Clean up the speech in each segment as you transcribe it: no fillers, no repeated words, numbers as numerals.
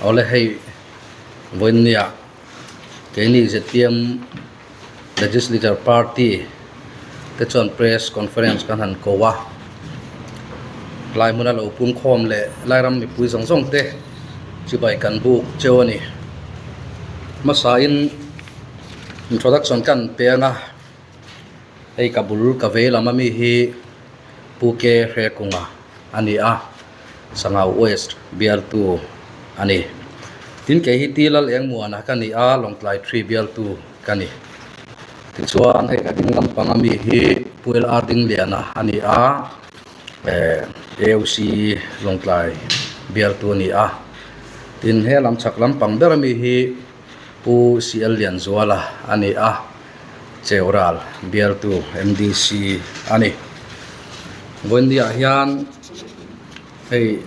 Awle hei vawiinnia keini zpm legislature party te chuan press conference kan han ko a lai hmuna lo pung khawm leh lairam mipui zawng zawng te chibai kan buk cheu a ni hmasain introduction kan pe ang a hei ka bul ka vei lam ami hi Pu K Hrekunga a ni a. Sangau West bialtu a ni. Tin kei hi Ti Lal Engmuana ka ni a, Lawngtlai Tree bialtu ka ni. Tichuan hei ka ding lampang ami hi Pu LR Dingliana a ni a, AOC Lawngtlai bialtu a ni a. Tin he lam chhak lampang ber ami hi Pu CL Lianzuala a ni a, Cheural bialtu MDC a ni. Vawiinniah hian hei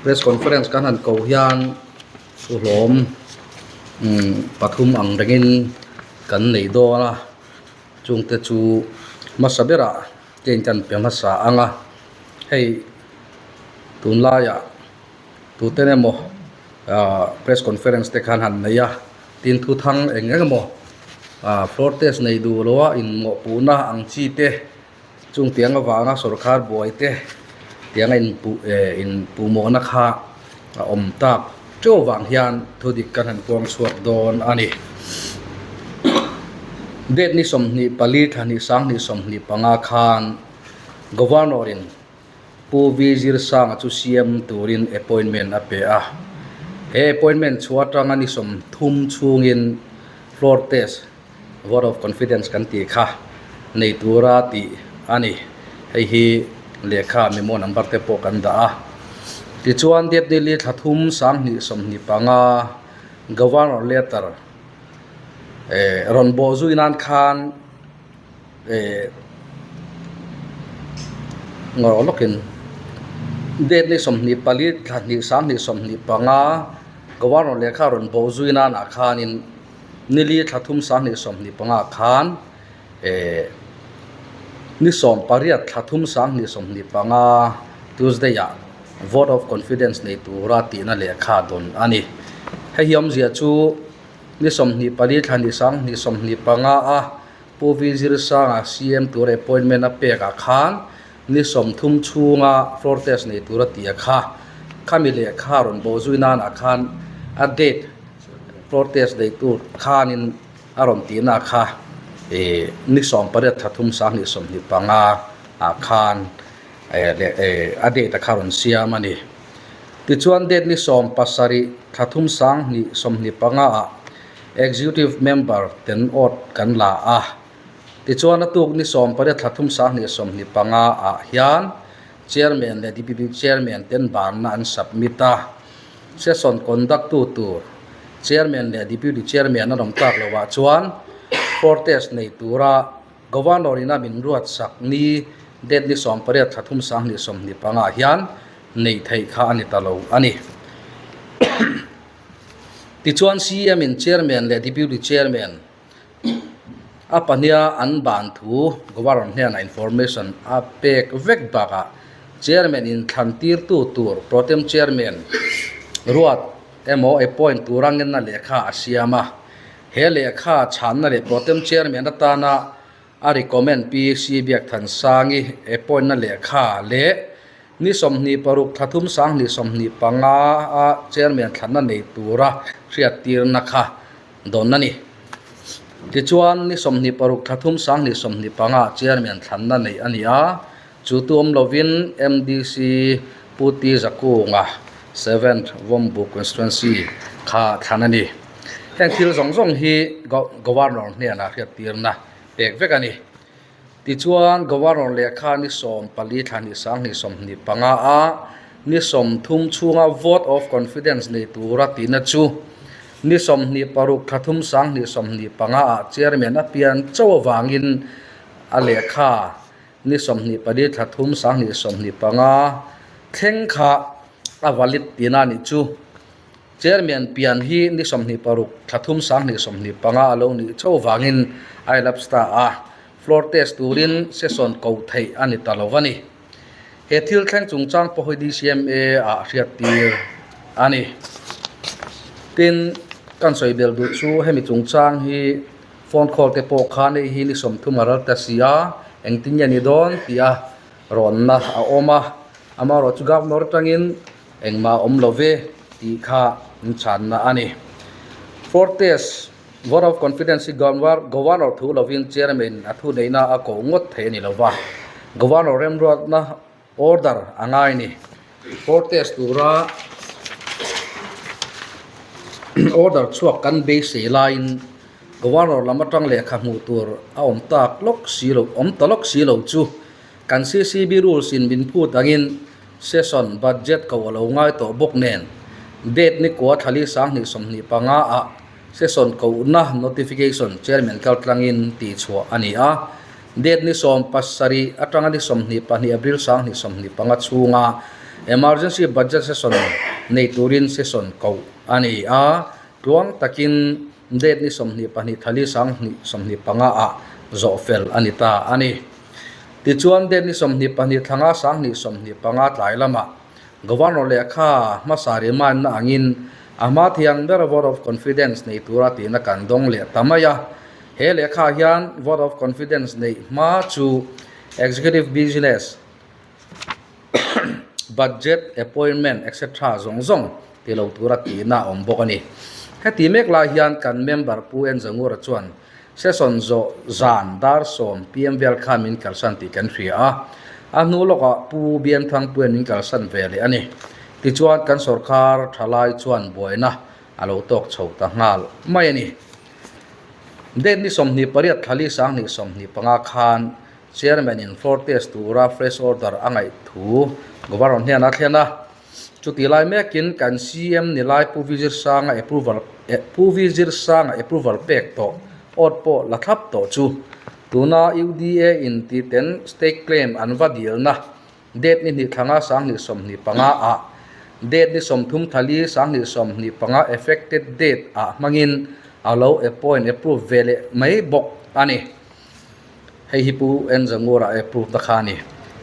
press conference kan han ko hian hlawm pathum ang rengin kan nei dawn a, chungte chu hmasa berah te in kan pe hmasa ang a, hei tunlaiah. Tuten emaw ah press conference te khan han nei a, tin thu thang eng eng emaw ah floor test nei duh lo a inmawhpuhna ang chi te chung tiang avanga sawrkar buai te tianga inpuh eh inpuhmawhna kha a awm tak teuh vang hian thu dik kan han kuang chhuak dawn a ni. Date ni 24 thla hnih 20 25 khan Governor in Pu V Zirsanga chu siam turin appointment a pe a. He appointment chhuah atanga ni 30 chhungin floor test, vote of confidence kan tih kha nei tura tih a ni. Hei hi lehkha memo number te pawh kan dah a. Tichuan date ni li thla thum 2025 Governor letter rawn bawh zui nan khan, eh ngawrh lawkin date ni 24 thla hnih 2025 governor lehkha rawn bawh zui nanah khanin nili thla thum 2025 khan eh ni 18 thla thum 2025 Tuesday ah vote of confidence nei tura tihna lehkha dawn a ni. Hei hi awmzia chu ni 24 thla hnih 2025 a Pu V Zirsanga CM tur appointment a pek ah khan ni 30 chhunga floor test nei tur a ti a kha. Khami lehkha rawn bawh zui nan ah khan a date floor test nei tur khanin a rawn tihna kha ih ni 18 thla thum 2025 ah khan a date a kha rawn siam a ni. Tichuan date ni 17 thla thum 2025 ah Executive member ten awt kan la a, tichuan a tuk ni 18 thla thum 2025 ah hian Chairman leh Deputy Chairman ten banna an submit a, session conduct tu tur Chairman leh Deputy Chairman an awm tak lovah chuan floor test nei tura Governor ina min ruatsak ni date ni 18 thla thum 2025 ah hian neih theih kha a ni ta lo a ni. Tichuan CM in Chairman leh Deputy Chairman a pahniha an ban thu Governor hnenah information a pek vek bakah Chairman in thlan tirtu tur Protem Chairman ruat emaw appoint tura ngenna lehkha a siam a. He lehkha chhanna leh Protem Chairman atana a recommend Pi Si Biakthansangi appoint na lehkha leh ni 26 thla thum 2025 a chairman thlanna nei tura hriattirna kha dawn a ni. Tichuan ni 26 thla thum 2025 chairman thlanna nei a ni a, chu tu awm lovin MDC Pu T Zakunga seventh Vawmbu constituency kha thlan a ni. Heng thil zawng zawng hi Governor hnenah hriattirna pek vek a ni. Tichuan Governor lehkha ni 14 thla hnih 2025 a ni 30 chhunga vote of confidence nei tura tihna chu ni 26 thla thum 2025 ah Chairman a pian chauh avangin a lehkha ni 24 thla thum 2025 thleng kha a valid tihna a nih chu. Chairman pian hi ni 26 thla thum 2025 a lo nih chauh vangin a elapse ta a, floor test turin session ko theih a ni ta lo a ni. He thil thleng chungchang pawh hi DCMA ah hriattir a ni. Tin, kan sawi belh duh chu hemi chungchang hi phone call te pawh khan hei hi ni 30 a ral ta si a, engtin nge ni dawn tih a rawnna a awm a, amaherawhchu Governor atangin engmah a awm lo ve tih kha min chhanna a ni. Fourth test, vote of confidence hi Governor thu lovin Chairman a thuneihna a koh ngawt thei a ni lo va, Governor remruatna Order a ngai ni. Four test tura order chhuak kan beisei laiin Governor lam atang lehkha hmuh tur a awm tak lawk si lo awm ta lawk si lo chu kan CCB rules in min phut angin session budget ko a lo ngai tawh bawk nen date ni kua thlali 2025 ah session kohna notification chairman kaltlangin tihchhuah a ni a. Date ni 17 atanga ni 22 April 2025 chhunga Emergency Budget Session nei turin session koh a ni a, tluang takin date ni 22 thali 2025 ah zawh fel a ni ta a ni. Tichuan date ni 22 thlanga 2025 tlai lamah Governor lehkha hmasa remind na angin a hma thiang ber vote of confidence nei tura tihna kan dawng leh ta mai a. He lehkha hian vote of confidence neih hma chu executive business, budget, appointment etc zawng zawng ti lo tura tihna a awm bawk a ni. Heti mek lai hian kan member Pu N Zangura chuan Session zawh zan dar 10 pm vel khan min kalsan tih kan hria a, a hnu lawkah Pu Bianthangpuia'n min kalsan ve leh a ni. Tichuan kan sawrkar thalai chuan buaina a lo tawk chho ta nghal mai a ni. Date ni 28 thlali 2025 khan Chairman in floor test tura fresh order a ngaih thu Governor hnenah a thlen a. Chutih lai mekin kan CM ni lai Pu Vizirsanga approval Pu Vizirsanga approval pek tawh awt pawh la thlap tawh chu tuna UDA in ti ten state claim an va dilna date ni hnih thlanga 2025 ah date ni 30 thali 2025 effected date ah hmangin a lo appoint approve ve leh mai bawk a ni. Hei hi Pu N Zangura approve na kha a ni.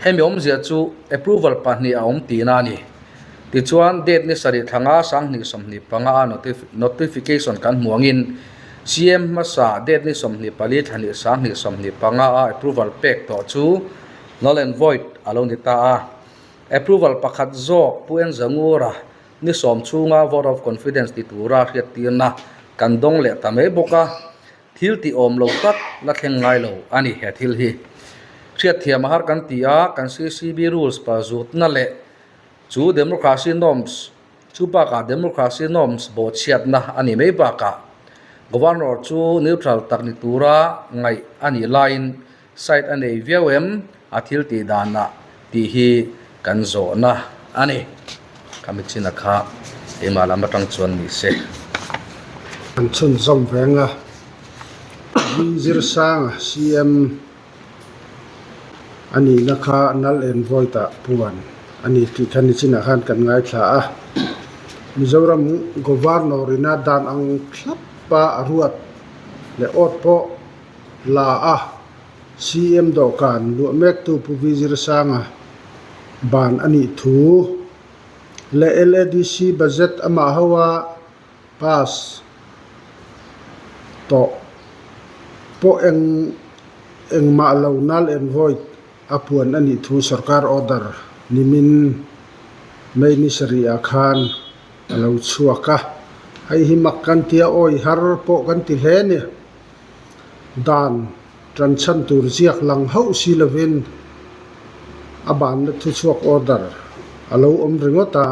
Hemi awmzia chu approval pahnih a awm tihna a ni. Tichuan date ni sarih thlanga 2025 a notification kan hmu angin CM hmasa date ni 24 thla hnih 2025 a approval pek tawh chu null and void a lo ni ta a. Approval pakhat zawk Pu N Zangura ni sawm chhunga vote of confidence ti tura hriattirna kan dawng leh ta mai bawk a. Thil tih awm lo tak la thleng ngai lo a ni he thil hi. Hriatthiam a har kan ti a, kan CCB rules pa zutna leh chu democracy norms chu bakah democracy norms bawhchhiatna a ni mai bakah Governor chu neutral tak ni tura ngaih a nih laiin side a nei viau em a thil tih danah tih hi kan zawhna a ni. Khami chin a kha keimah lam atang chuan ni se. An chhunzawm veng a, Zing Zirsanga CM a nihna kha Null and Void ah puan a ni tih kha nichinah khan kan ngaithla a. Mizoram Governor ina dan ang thlapa a ruat leh awt pawh La a, CM dawhkan luah mektu Pu V Zirsanga ban a nih thu leh LADC budget amah ho a pass tawh pawh eng engmah lo null and void a puan a nih thu sorkar order nimin May ni sarih ah khan a lo chhuak a. Hei hi mak kan tia awi har pawh kan ti hle a ni. Dan tan chhan tur ziak lang hauh si lovin a banna thuchhuak order a lo awm ringawt a,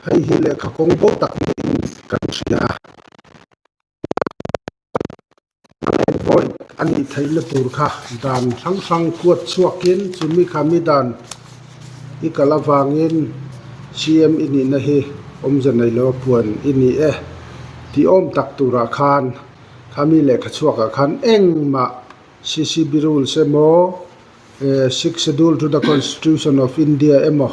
hei hi lehkha kawng bo tak niin kan hria. Void a nih theihna tur kha dan hrang hrang kuat chhuakin chumi kha mi dan i kal avangin CM i nihna hi awmze nei lo a puan i ni e tih awm tak turah khan Khami lehkha chhuakah khan engmah CCB rules emaw, Sixth Schedule to the Constitution of India emaw,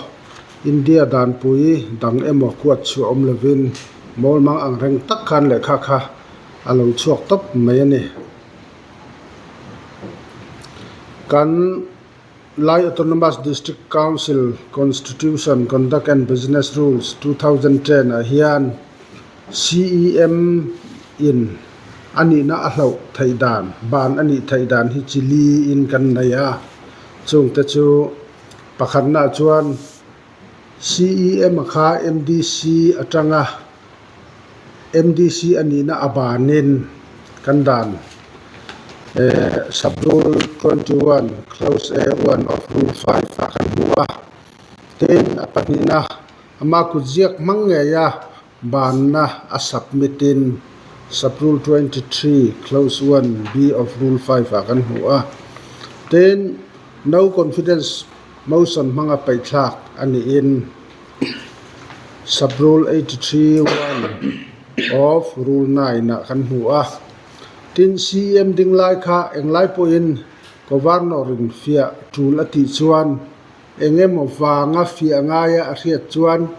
India danpui dang emaw kuat chhuah awm lovin mawlmang ang reng tak khan lehkha kha a lo chhuak tawp mai a ni. Kan Lai Autonomous District Council Constitution Conduct and Business Rules 2010 ah hian. CEM in a nihna a hloh theih dan, ban a nih theih dan hi chi liin kan nei a. Chungte chu pakhatnaah chuan CEM a kha MDC atanga MDC a nihna a banin kan dan Sub-Rule 21 Clause A 1 of Rule 5 ah kan hmu a. Tin, a pahnihna ama kut ziak hmang ngei a banna a submit in Sub-Rule 23 Clause 1 B of Rule 5 ah kan hmu a. Tin, No Confidence Motion hmanga paihthlak a niin Sub-Rule 83 1 of Rule 9 ah kan hmu a. Tin, CEM ding lai kha englai pawhin Governor in fiah tul a tih chuan eng emaw vanga fiah ngaia a hriat chuan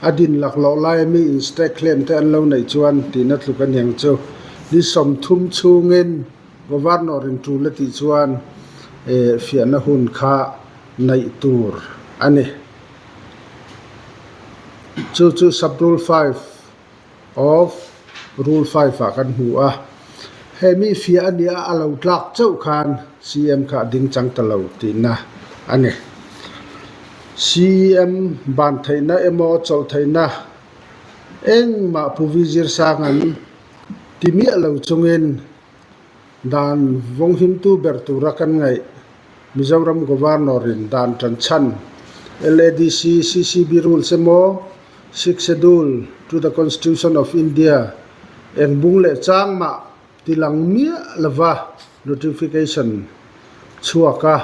a din laklawh laia mi in state claim te an lo neih chuan tihna tluk a niang chu. Ni 30 chhungin Governor in tul a tih chuan fiahna hun kha neih tur a ni. Chu chu Sub-Rule 5 of Rule 5 ah kan hmu a. He mi fiah a nia a lo tlak chauh khan CM kha a ding chang ta lo tihna a ni. CEM ban theihna emaw chawlh theihna engmah Pu Vi Zirsang an ti miah lo chungin Dan vawnghimtu ber tura kan ngaih Mizoram Governor-in dan tan chhan LADC CCB Rules emaw Sixth Schedule to the Constitution of India eng bung leh chang mah ti lang miah lova notification chhuak a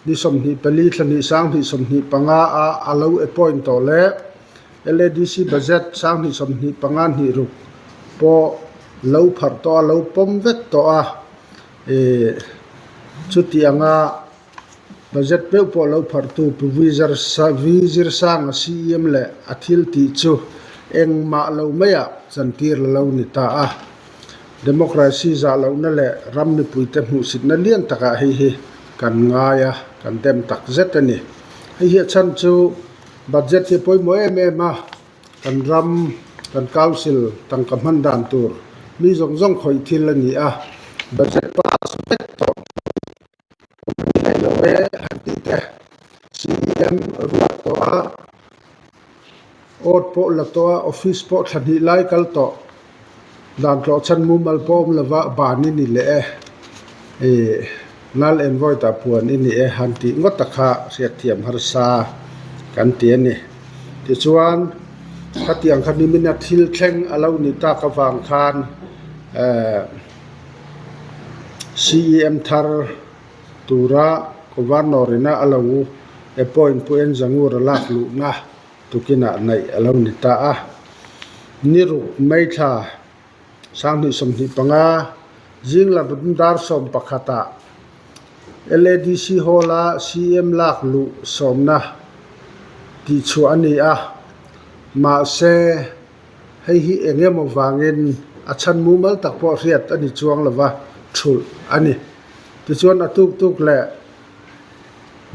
Ni 24 thla hnih 2025 ah a lo appoint tawh leh LADC budget 2025 hnih ruk pawh lo pharh tawh a, lo pawm vek tawh a, ih chuti anga budget meuh pawh lo pharhtu Pu V Zirsanga CEM leh a thil tih chu engmah lo maiah chantir la lo ni ta a. Democracy zah lohna leh ram mipuite hmuhsitna lian takah hei hi kan ngai a, kan dem tak zet a ni. Hei hi a chhan chu budget hi a pawimawh em em a, kan ram, kan council tangka hman dan tur mi zawng zawng khawih thil a ni a, budget pass vek tawh chu awm a ni lo e han tih te CEM ruat tawh a. Awt pawh la tawh a, office pawh thla hnih lai kal tawh. Dan tlawh chhan mumal pawh awm lova ban i ni leh e, ih Lal Envoy tah puan i ni e han tih ngawt a kha hriatthiam harsa kan ti a ni. Tichuan, khatiang kha nimina thil thleng a lo ni tak avang khan eh CEM thar tura Governor ina a lo appoint Pu En Zangur a lak luhna tukinah naih a lo ni ta a. Ni ruk May thla 2025 zinglam dar 11 ah LADC Hall a CM lak luh sawmna tihchhuah a ni a, mahse hei hi eng emaw vangin a chhan mumal tak pawh hriat a ni chuang lova thulh a ni. Tichuan a tuk tuk leh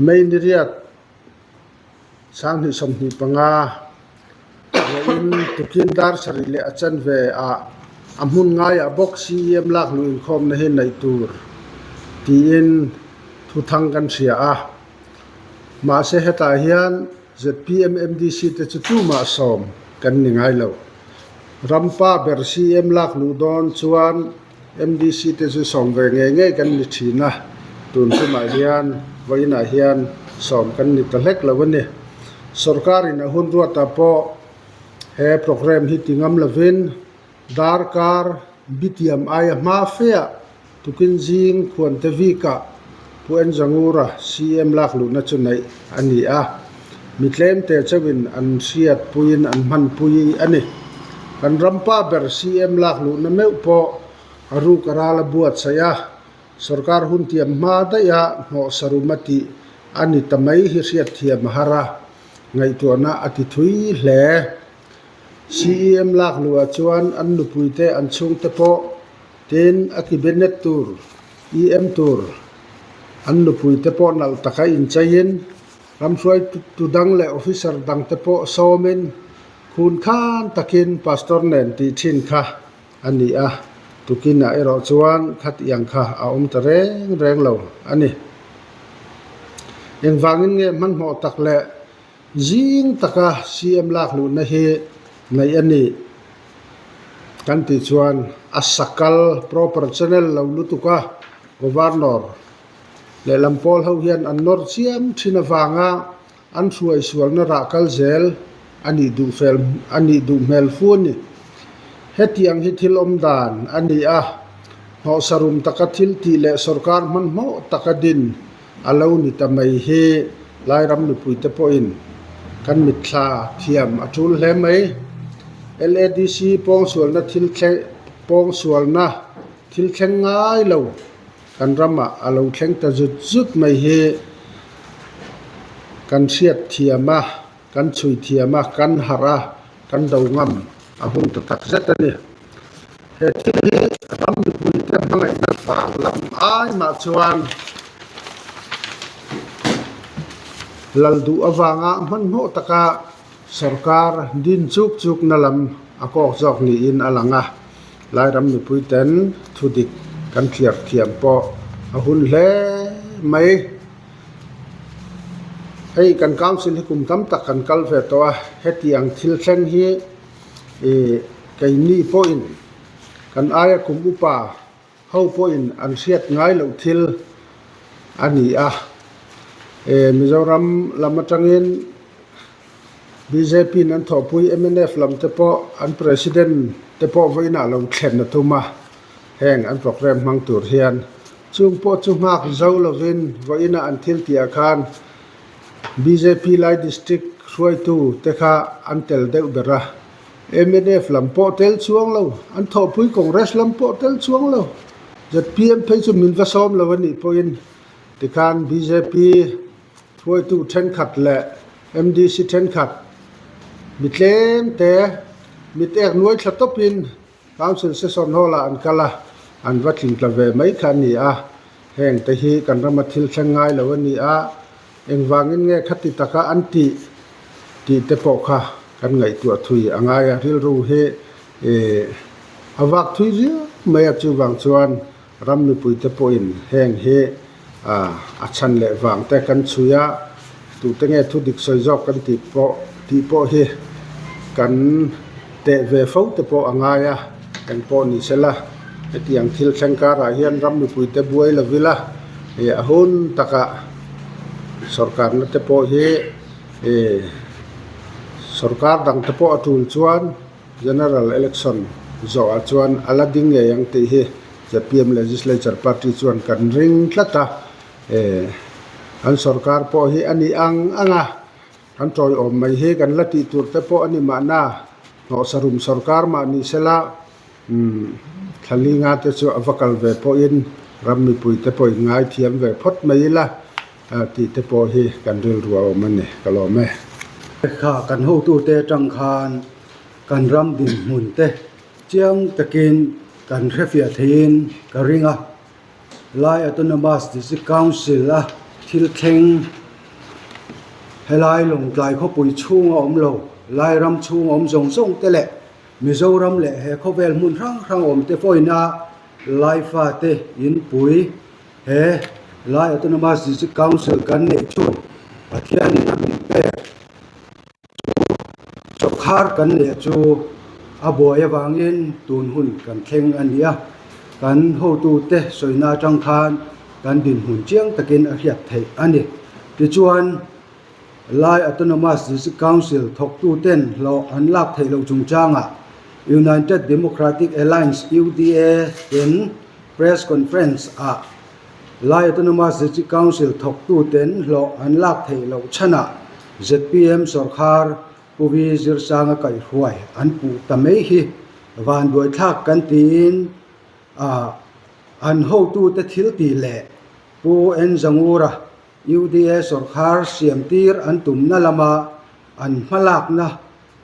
May ni riat 2025 vawiin tukin dar sarih leh a chanve ah a hmun ngaiah bawk CEM lak luh inkhawmna hi neih tur tiin thuthang kan hria a. Mahse hetah hian zpm MDC te chu tumah sawm kan ni ngai lo. Rampa ber CEM lak luh dawn chuan MDC te chu sawm ve ngei ngei kan ni thin a, tun tumah hian vawiinah hian sawm kan ni ta hlek lo a ni. Sorkarin a hun ruatah pawh he programme hi ti ngam lovin darkar bitiam aia hma feah tukin zing khuante vikah Pu Enzangura CM lak luhna chu neih a ni a, mi tlemte chauhin an hriatpuiin an hmanpui a ni. Kan rampa ber CM lak luhna meuh pawh a ruk a ral a buatsaih a, sorkar hun tiam hma daiha hnawhsa rum a tih a ni ta mai hi hriatthiam a har a, ngaihtuahna a ti thui hle. CEM lak luhah chuan an nupuite an chhungte pawh Tin, a cabinet tur, EM tur, an nupuite pawh nalh taka incheiin, ramhruaitu dang leh officer dangte pawh sawmin. Khun khan takin Pastor nen tih thin kha a ni a, tukinah erawh chuan khatiang kha a awm ta reng reng lo a ni. Engvangin nge hmanhmawh tak leh zing taka CM lak luhna hi neih a nih kan tih chuan a sakal proper channel lo lutuk a, Governor lehlam pawl ho hian an nawr chiam thin avanga An hruai sualna rah kal zel a nih duh fel a nih duh hmel fu a ni. Hetiang hi thil awm dan a ni a, hnawhsa rum taka thil tih leh sorkar hmanhmawh taka din a lo ni ta mai hi Lairam mipuite pawhin kan mitthla thiam a tul hle mai. LADC pawngsualna thil thleng pawngsualna thil thleng ngai lo. Kan ramah a lo thleng ta zut zut mai hi kan hriat thiam a, kan chhui thiam a, kan harh a, kan do ngam a hun ta tak zet a ni. He thil hi ram mipuite hmangaihna vang lam ai mah chuan lal duh avanga hmanhmawh taka sorkar din chuk chukna lam a kawk zawk niin a lang a. Lairam mipuiten thudik kan thliar thiam pawh a hun hle mai. Hei kan council hi kum tam tak kan kal ve tawh a, hetiang thil thleng hi ih keini pawhin kan aia kum upa ho pawhin an hriat ngai loh thil a ni a. Mizoram lam atangin. Bjp in an thawhpui mnf lam te pawh an president te pawh vawiinah lo thlen a tum a, heng an programme hmang tur hian chung pawh chu nghak zo lovin vawiinah an thil tih ah khan bjp lai district hruaitu te kha an tel deuh ber a, mnf lam pawh tel chuang lo, an thawhpui congress lam pawh tel chuang lo, zpm phei chu min va sawm lo a nih pawhin tikhan bjp. Hruaitu thenkhat leh MDC thenkhat mi tlem te mit ek nuai thla tawpin Council Session Hall ah an kal a, an va tling tla ve mai kha a ni a. Heng te hi kan rama thil thleng ngai lo a ni a, engvangin nge khati taka an tih tih te pawh kha kan ngaihtuah thui a ngai a, rilru hi ih a vak thui riau mai a, chuvang chuan Ram mipuite pawhin heng hi a chhan leh vang te kan chhui a, tute nge thu dik sawi zawk kan tih pawh tih pawh hi kan teh ve fo te pawh a ngai a, eng pawh ni se la hetiang thil thleng karah hian ram mipuite buai lo ila ih a hun takah sorkarna te pawh hi ih sorkar dang te pawh a tul chuan. General Election zawhah chuan a la ding ngei ang tih hi zpm Legislature Party chuan kan ring tlat a, eh an sorkar pawh hi a nih ang ang a, kan tawiawm mai hi kan la tih tur te pawh a ni mahna, hnawhsarum sorkar mah ni sela umm thla linga te chu a va kal ve pawhin ram mipui te pawhin ngaithiam ve phawt mai ila. Tih te pawh hi kan rilru a awm a ni, ka lawm e. Kha kan hotute atang khan kan ram dinhmun te chiang takin kan hrefiah theiin ka ring a. Lai Autonomous District Council a thil thleng helai Lawngtlai khawpui chhunga awm lo, Lai ram chhunga awm zawng zawng te leh Mizoram leh he khawvel hmun hrang hrang awm te pawhin a Laifa te inpui He Lai Autonomous District Council kan neih chu Pathianin a min pek chu sawrkhar kan neih chu a buai avangin tun hun kan thleng a ni a, kan hotute sawina atang khan kan dinhmun chiang takin a hriat theih a ni. Tichuan, Lai Autonomous District Council thawktuten hlawh an lak theih loh chungchangah United Democratic Alliance, UDA, ten Press Conference ah Lai Autonomous District Council thawktuten hlawh an lak theih loh chhanah zpm sawrkhar Pu Vi Zirsanga kaihhruai an puh ta mai hi vanduaithlak kan tiin an hotute thil tih leh Pu N Zangura UDA sawrkhar siamtir an tumna lama an hmalakna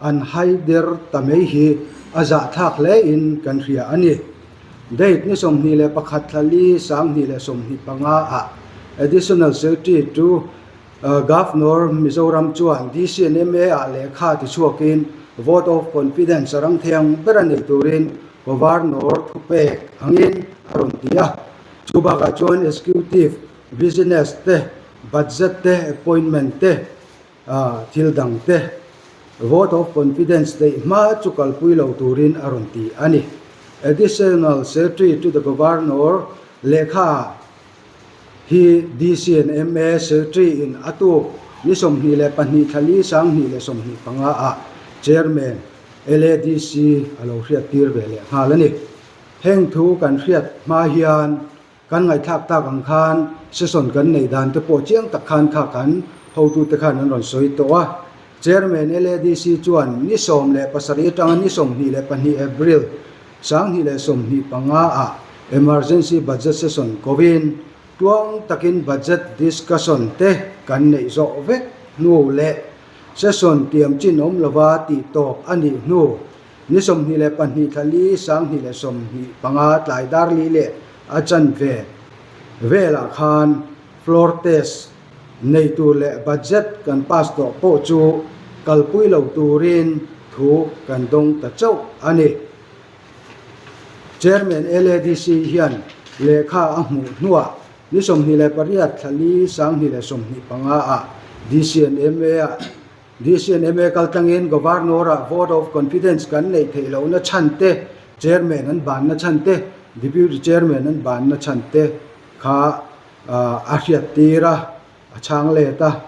an haider ta mai hi a zahthlak hlein kan hria a ni. Date ni 21 thla li 2025 ah Additional Secretary to Governor Mizoram chuan DCNMA ah lehkha tichhuakin. Vote of confidence a rang thiang ber a nei turin Governor thupek angin a rawn ti a. Chu bakah chuan Executive, Business te, Budget te, Appointment te, thil dang te Vote of confidence neih hma chu kalpui lo turin a rawn ti a ni. Additional Secretary to the Governor lehkha hi DC and MA Secretary in a tuk ni 22 thla li 2025 ah Chairman LADC a lo hriat tir ve leh nghal a ni. Heng thu kan hriat hma hian kan ngaihthlak tak ang khan session kan neih dan te pawh chiang tak khan kha kan hotute khan an rawn sawi tawh a. Chairman LADC chuan ni 17 atanga ni 22 April 2025 ah Emergency Budget Session kovin tuang takin Budget Discussion te kan neih zawh vek hnu leh Session tiam chin awm lova tih tawp a nih hnu ni 22 thla li 2025 tlai dar li leh a chanve velah khan floor test nei tur leh budget kan pass tawh pawh chu kalpui lo turin thu kan dawng ta chauh a ni. Chairman LADC hian lehkha a hmuh hnuah ni 28 thla li 2025 ah DCNMA ah DCNMA kaltlangin Governor ah vote of confidence kan neih theih lohna chhan te, Chairman an banna chhan te, Deputy Chairman an banna chhan te kha a hriat tir a, a chhang let a.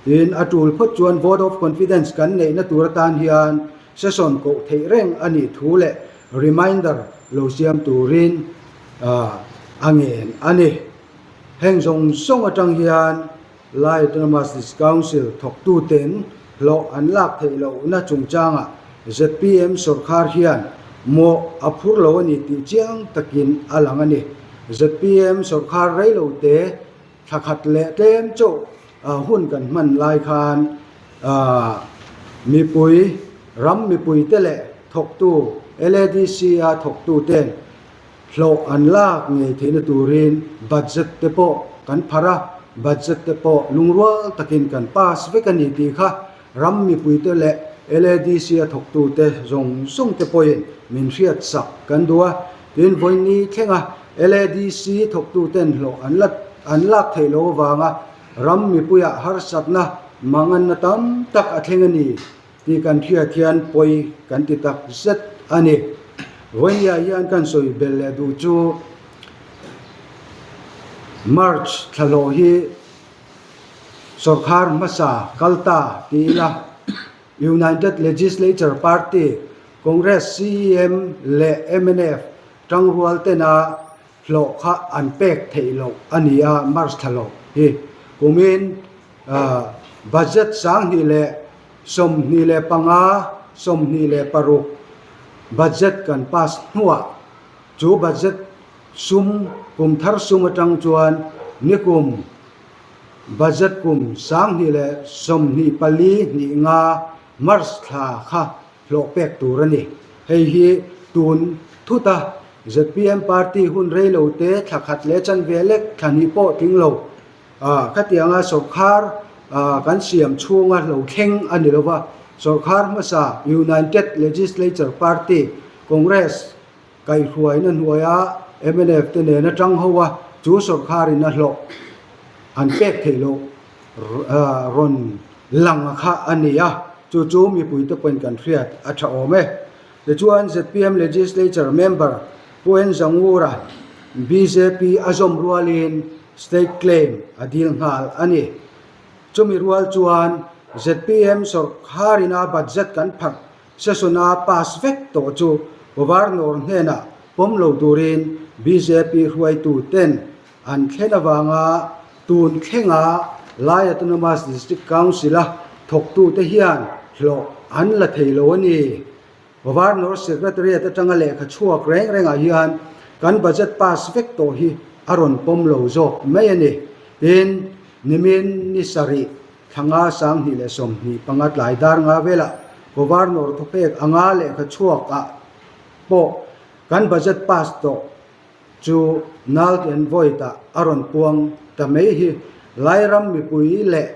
Tin, a tul phawt chuan vote of confidence kan neihna tur atan hian session koh theih reng a nih thu leh reminder lo siam turin a ngen a ni. Heng zawng zawng atang hian Lai Autonomous District Council thawktuten hlawh an lak theih lohna chungchangah zpm sawrkar hian mawh a phur lo a ni tih chiang takin a lang a ni. Zpm sawrkar reilote thla khat leh tlem chauh hun kan hman lai khan mipui, ram mipuite leh thawktu LADC-a thawktuten hlawh an lak ngei theihna turin budget te pawh kan pharh a, budget te pawh lungrual takin kan pass vek a ni tih kha ram mipuite leh LADC-a thawktute zawng zawng te pawhin min hriat sak kan duh a. Tin, vawiin thlenga LADC thawktuten hlawh an la an lak theih loh avanga ram mipuiah harsatna manganna tam tak a thleng a ni. Tih kan hriat hian pawi kan ti tak zet a ni. Vawinia hian kan sawi belh leh duh chu March thla hlawh hi sawrkhar hmasa kal ta ti ila United Legislature Party, Congress CEM leh mnf tangrual tena hlawh kha an pek theih loh a ni a, March thla hlawh hi kumin budget 2025, 26 budget kan pass hnuah chu budget sum kum thar sum atang chuan nikum budget kum 2024 hnih nga March thla kha hlawh pek tur a ni. Hei hi tun thut a, zpm party hun rei lo te thla khat leh chanve lek thla hnih pawh tling lo. Khatianga sawrkhar kan siam chhunga lo thleng a ni lo va, sawrkhar hmasa United Legislature Party, Congress, Kaihhruaina hnuaia mnf te nena tang ho a, chu sawrkharin a hlawh an pek theih loh rawn lang a kha a ni a, chu chu mipuite pawhin kan hriat a tha awm e. Tichuan zpm Legislature member Pu En Zangura bjp a zawm rualin state claim a dil nghal a ni. Chumi rual chuan zpm sawrkharin a budget kan pharh Session-a pass vek tawh chu Governor hnenah pawm lo turin bjp hruaituten an thlen avanga tun thlenga Lai Autonomous District Council-a thawktute hian hlawh an la thei lo a ni. Governor Secretariat atanga lehkha chhuak reng rengah hian kan budget pass vek tawh hi a rawn pawm lo zawk mai a ni. Tin, nimin ni sarih Thla nga 2025 tlai dar nga velah Governor thupek anga lehkha chhuak ah pawh kan budget pass tawh chu null and void ah a rawn puang ta mai hi Lairam mipui leh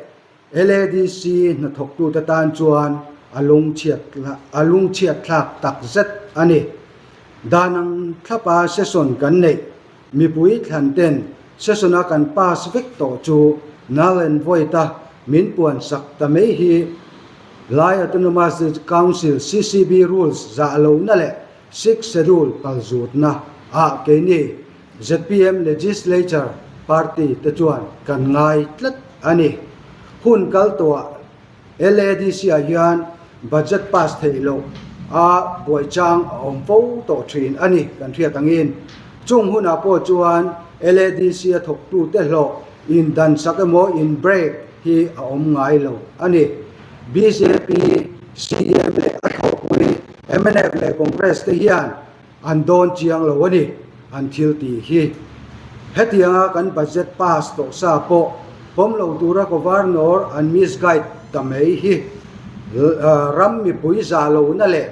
LADC hnathawktute tan chuan. a lungchhiat a lungchhiatthlak takzet a ni. Dan ang thlapa session kan neih mipui thlan ten session a kan pass vek tawh chu null and void a min puan sak ta mai hi Lai Autonomous Council CCB rules zah lohna leh Sixth Schedule palzutna ah keini zpm Legislature Party te chuan kan ngai tlat a ni. Hun kal tawhah LADC ah hian budget pass theih loh a buai chang a awm fo tawh thin a ni kan hriat angin. Chung hunah pawh chuan LADC a thawktute hlawh in dan sak emaw in break hi a awm ngai lo a ni. Bjp, CM leh a thawhpui mnf leh Congress te hian an dawn chiang lo a ni an thil tih hi. Hetianga kan budget pass tawh sa pawh pawm lo tura Governor an misguide ta mai hi ram mipui zah lohna leh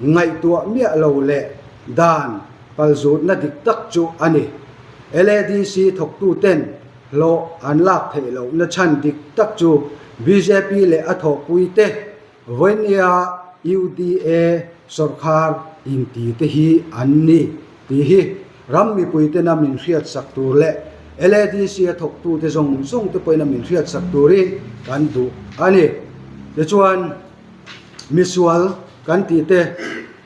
ngaihtuah miah lo leh dan palzutna dik tak chu a ni. LADC thawktuten hlawh an lak theih lohna chhan dik tak chu bjp leh a thawhpuite Vawinia UDA sawrkhar inti te hi an ni tih hi ram mipuitena min hriatsak tur leh LADC a thawktute zawng zawng te pawhin a min hriatsak turin kan duh a ni. Tichuan, misual kan tih te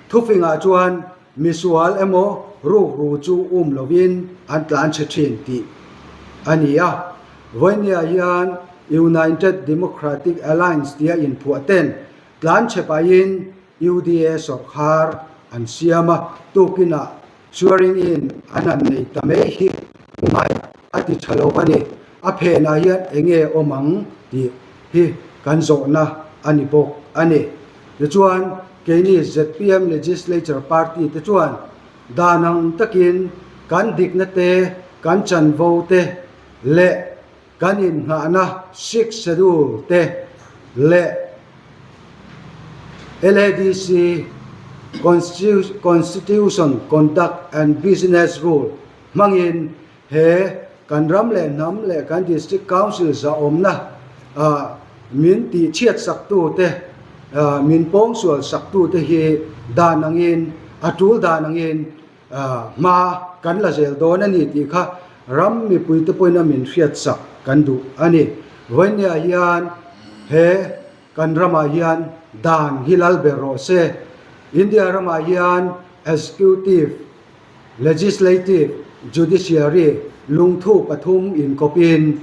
thufingah chuan misual emaw rukru chu um lovin an tlan chhe thin tih a ni a. Vawinia hian United Democratic Alliance tia inphuah ten tlan chhe pahin UDA sawrkhar an siam a, tukinah swearing in an han nei ta mai hi ngai a ti tha lo a ni. A phenah hian eng nge awm ang tih hi kan zawhna a ni bawk a ni. Tichuan, keini zpm Legislature Party te chuan dan ang takin kan dikna te, kan chanvo te leh kan innghahna Sixth Schedule te leh LADC Constitution Conduct and Business Rule hmangin He kan ram leh hnam leh kan District Council zahawmna min tihchhiat saktute, min pawngsual saktute hi dan angin, a tul dan angin hma kan la zel dawn a ni tih kha ram mipuite pawhin a min hriatsak kan duh a ni. Vawinia hian he kan ramah hian dan hi lal ber rawh se. India ramah hian Executive Legislative, Judiciary, lungthu pathum inkawpin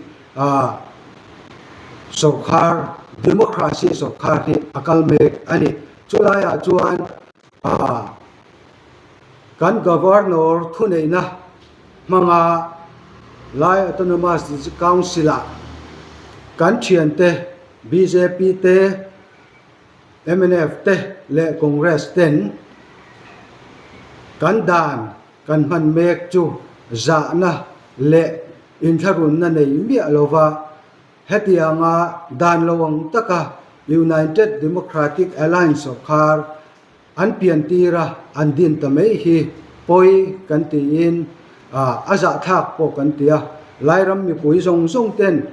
sawrkhar, democracy sawrkhar hi a kal mek a ni. Chulaiah chuan kan Governor thuneihna hmanga Lai Autonomous District Council-ah kan thiante bjp te, Mnf te leh Congress ten kan dan kan hman mek chu zahna leh inthlahrunna nei miah lova hetianga dan lo ang taka United Democratic Alliance sawrkhar An pian tira an din ta mai hi pawi kan tiin a zahthlak pawh kan ti a. Lairam mipui zawng zawng ten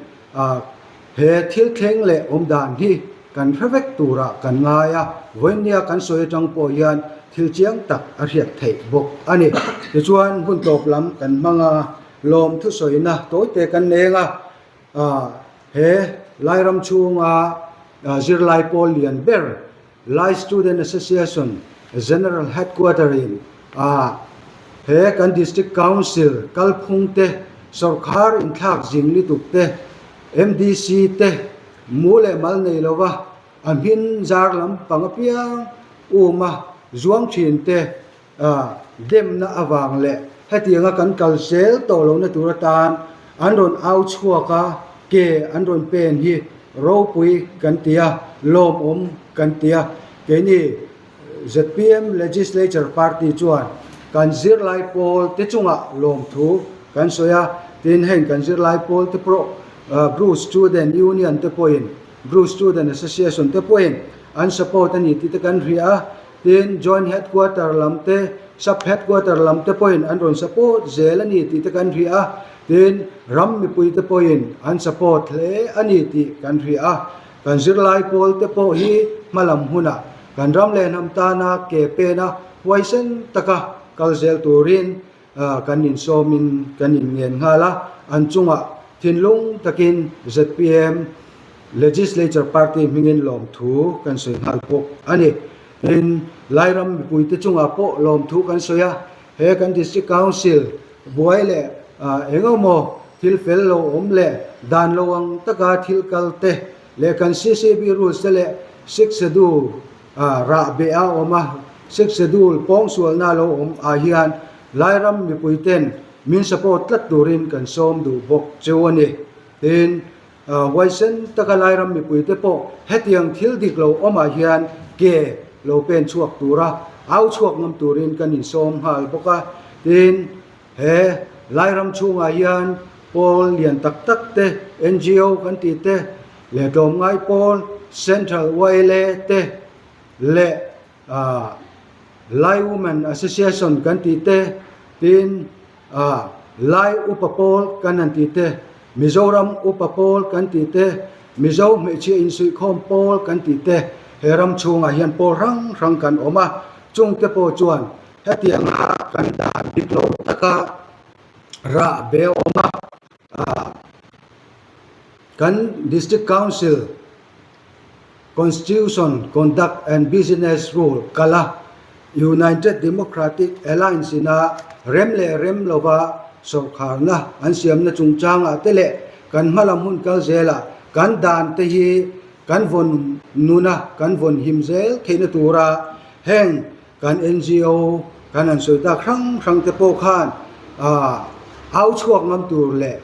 he thil thleng leh awm dan hi kan hre vek turah kan ngai a, vawinia kan sawi atang pawh hian thil chiang tak a hriat theih bawk a ni. Tichuan hun tawp lam kan hmang a, lawm thusawina tawite kan neng a, he Lairam chhunga zirlai pawl lian ber Lai Student Association General Headquarter in a he kan District Council kalphung te, sawrkhar inthlak zing lutuk te, MDC te mu leh mal nei lova a hmin zar lampang apiang um a zuang thin te Demna avang leh hetianga kan kal zel tawh lohna tur atan an rawn au chhuak a, ke an rawn pen hi ropui kan ti a, lawmawm kan ti a. Keini zpm Legislature Party chuan kan zirlai pawl te chungah lawmthu kan sawi a, tin heng kan zirlai pawl te pawh Bru Student Union te pawhin, Bru Student Association te pawhin an support a ni tih te kan hria a. Tin, Joint Headquarter lam te, Sub Headquarter lam te pawhin an rawn support zel a ni tih te kan hria a, tin, ram mipui te pawhin an support hle a ni tih kan hria a. Kan zirlai pawl te pawh hi hmalam hunah kan ram leh hnam tana ke pena huaisen taka kal zel turin kan insawmin kan inngen nghal a, an chungah thinlung takin zpm Legislature Party hmingin lawmthu kan sawi nghal bawk a ni. Tin, Lairam mipuite chungah pawh lawmthu kan sawi a, he kan District Council buai leh eng emaw thil fel lo awm leh dan lo ang taka thil kal te leh kan CCB rules te leh Sixth Schedule rah beh a awm a, Sixth Schedule pawngsualna lo awm ah hian Lairam mipuiten min support tlat turin kan sawm duh bawk cheu a ni. Tin, Huaisen taka Lairam mipuite pawh hetiang thil dik lo awmah hian ke lo pen chhuak tura au chhuak ngam turin kan insawm nghal bawk a. Tin, he Lairam chhungah hian pawl lian tak tak te, ngo kan tih te, leh tlawmngai pawl, Central YLA te leh Lai Women Association kan tih te, tin, A, Lai upa pawl kan han tih te, Mizoram upa pawl kan tih te, Mizo hmeichhia insuihkhawm pawl kan tih te, he ram chhungah hian pawl hrang hrang kan awm a, chungte pawh chuan hetianga kan dan dik lo taka rah be a awm a, kan District Council, Constitution, Conduct and Business Rule kal a, United Democratic Alliance ina rem leh rem lova sawrkharna an siamna chungchangah te leh kan hmalam hun kal zelah kan dan te hi kan vawn nuna kan vawn him zel theihna tura heng Kan ngo kan han sawi tak hrang hrang te pawh khan au chhuak ngam tur leh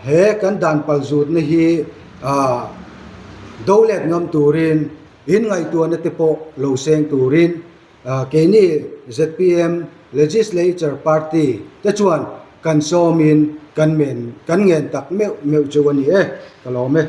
he kan dan pal zutna hi do let ngam turin in ngaihtuahna te pawh lo seng turin keini zpm Legislature Party te chuan kan sawmin kan men kan ngen tak meuh meuh chu a ni e, ka lawm e.